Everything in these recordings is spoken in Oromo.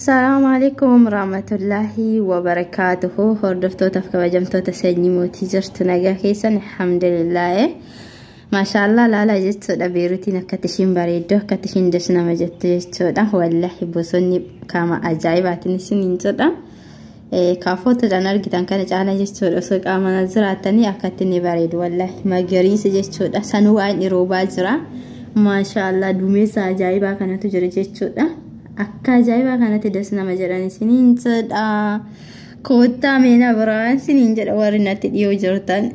Salaamu alaikum rahmatullahi wabarakaatuhu. Hordoftootaaf kabajamtoota sanyii mootii, jirtu nagaa keessan? Alhamdulillah, maashaallah. Laalaa jechuudha, Beeruutiin akkatti ishiin bareeddu, akkatti ishiin das nama jettu jechuudha. Wallahi bosonni qaama ajaa'ibaatiin isin hin jedha. Kaafootoodhaan argitan kana caala jechuudha, osoo qaamaan jiraattanii akkatti ni bareedu. Wallahi magariisa jechuudha, sanuu waan roobaa jira. Maashaallah, duumessa ajaa'ibaa kanatu jira jechuudha. Akka ajaa'ibaa kanatti das nama jedhan isiniin jedha. Koottaa meena biraan isiniin jedha. Warri natti dhiyoo jirtan,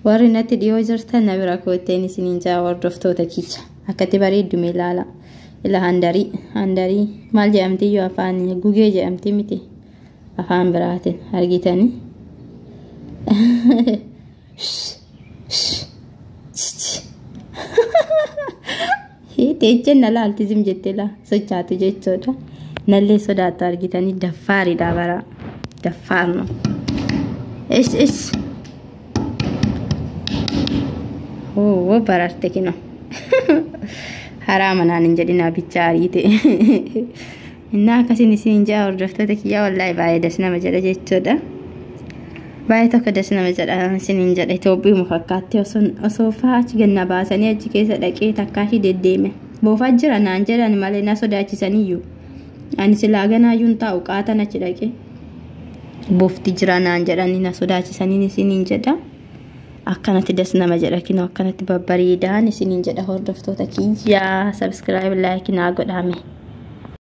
warri natti dhiyoo jirtan, na bira kootteen isiniin jedha. Hordoftoota kiyya, akkatti bareeddu mee ilaala. Ila handarii, handarii maal jedhamti iyyuu, afaan gugee jedhamti miti afaan biraatiin, argitanii. Teecheen na laalti, zim jettee laa sochaatu jechuudha. Nallee sodaattu, argitanii, daffaaridha bara daffaarno. Ish ish. Hoo bararte kino. Haraama naan hin jedhinaa, bicha ariite. Innaa akkasiin isin jaa, hordoftoota kiyyaa, wallaahi baay'ee das nama jedha jechuudha. Baay'ee tokko das nama jedha isiniin jedha. Itoophiyuma fakkaatti osoo fa'aa achi ganna baasanii achi keessa dhaqee takkaashii deddeeme. Boofaa jira naan jedhan malee na sodaachisaniyyuu. Ani silaa ganaayyuu hin taa'u, qaatan achi dhaqee. Bofti jira naan jedhanii na sodaachisaniin isiniin jedha. Akkanatti das nama jedha kinoo, akkanatti babbareedaan isiniin jedha. Hordoftoota kiyyaa, subscribe, like naa godhame.